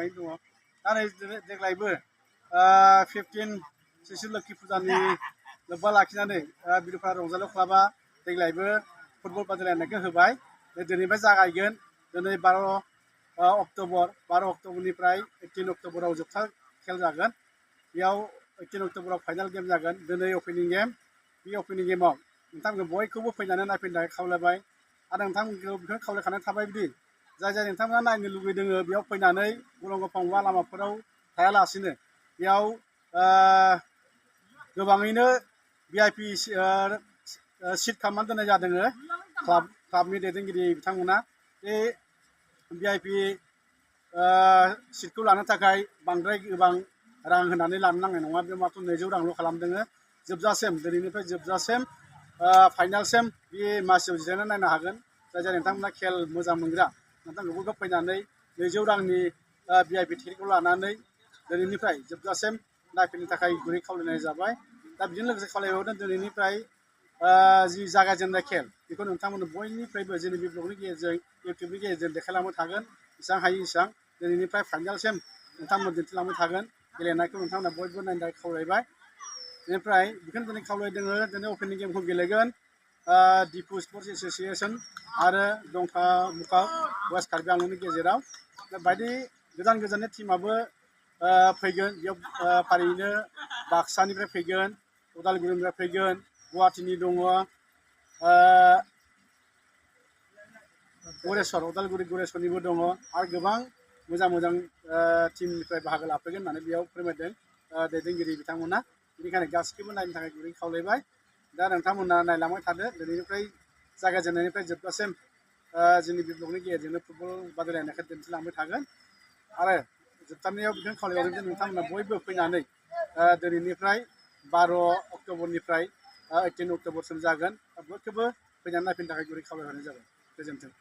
मोजाङैनो दङ दा नै देग्लायबो 15 शिशु लोक्षि फुजानि लोब्बा लाखिनानै बिरुफारा रंजालु क्लाबा देग्लायबो फुटबल बादायलायनायखौ होबाय दिनैनिफ्राय जागायगोन दिनै 12 अक्ट'बरनिफ्राय 18 अक्ट'बराव जोबथा खेल जागोन बेयाव 18 अक्ट'बराव फाइनाल गेम जागोन दिनै अपेनिं गेम बे अपेनिं गेमाव नोंथांमोनखौ बयखौबो फैनानै नायफैनो थाखाय खावलायबाय आरो नोंथांमोनखौ बेखौनो खावलायखानाय थाबाय बिदि जाय नोंथांमोना नायनो लुगैदों बेयाव फैनानै गलं गफं बा लामाफोराव थायालासिनो बेयाव गोबाङैनो VIP सिट खालामनानै दोननाय जादों क्लाबनि दैदेनगिरि बिथांमोना बे VIP सिटखौ लानो थाखाय बांद्राय गोबां रां होनानै लानो नांनाय नङा बे मात्र 200 रांल' खालामदों जोबजासिम दिनैनिफ्राय जोबजासिम फाइनालसिम बे मासियाव जिरायनानै नायनो हागोन जाय नोंथांमोना खेल मोजां मोनग्रा नोंथांखौबो फैनानै 200 रांनि VIP टिकेटखौ लानानै दिनैनिफ्राय जोबजासिम नायफैनो थाखाय गुरै खावलायनाय जाबाय दा बेजों लोगोसे खावलायबावदों दिनैनिफ्राय जि जागायजेननाय खेल बेखौ नोंथांमोननो बयनिफ्रायबो जोंनि बे ब्लगनि गेजेरजों इउटुबनि गेजेरजों देखायलांबाय थागोन बेसेबां हायो एसेबां दिनैनिफ्राय फाइनालसिम नोंथांमोन दिन्थिलांबाय थागोन गेलेनायखौ नोंथांमोना बयबो नायनो थाखाय खावलायबाय बेनिफ्राय बेखौनो दिनै खावलायदों दिनै अपेनिं गेमखौ गेलेगोन दिपु स्पर्ट्स एस'सिएसन आरो दंखा मुखा वेस्ट कार्बि आंलंनि गेजेराव बायदि गोजान गोजाननि टिमाबो फैगोन बेयाव फारियैनो बाक्सानिफ्राय फैगोन उदालगुरिनिफ्राय फैगोन गुवाहाटीनि दङ उदालगुरि गरेस्वरनिबो दङ आरो गोबां मोजां मोजां टिमनिफ्राय बाहागो लाफैगोन होननानै बेयाव फोरमायदों दैदेनगिरि बिथांमोना बेनिखायनो गासैखौबो नायनो थाखाय गुरै खावलायबाय दा नोंथांमोना नायलांबाय थादो दिनैनिफ्राय जागायजेननायनिफ्राय जोबजासिम जोंनि बे ब्लगनि गेजेरजोंनो फुटबल बादायलायनायखौ दिन्थिलांबाय थागोन आरो जोबथारनायाव बेखौनो खावलायबावदों जे नोंथांमोना बयबो फैनानै दिनैनिफ्राय 12 अक्ट'बरनिफ्राय 18 अक्ट'बरसिम जागोन बयखौबो फैनानै नायफैनो थाखाय गुरै खावलायहरनाय जाबाय गोजोन्थों।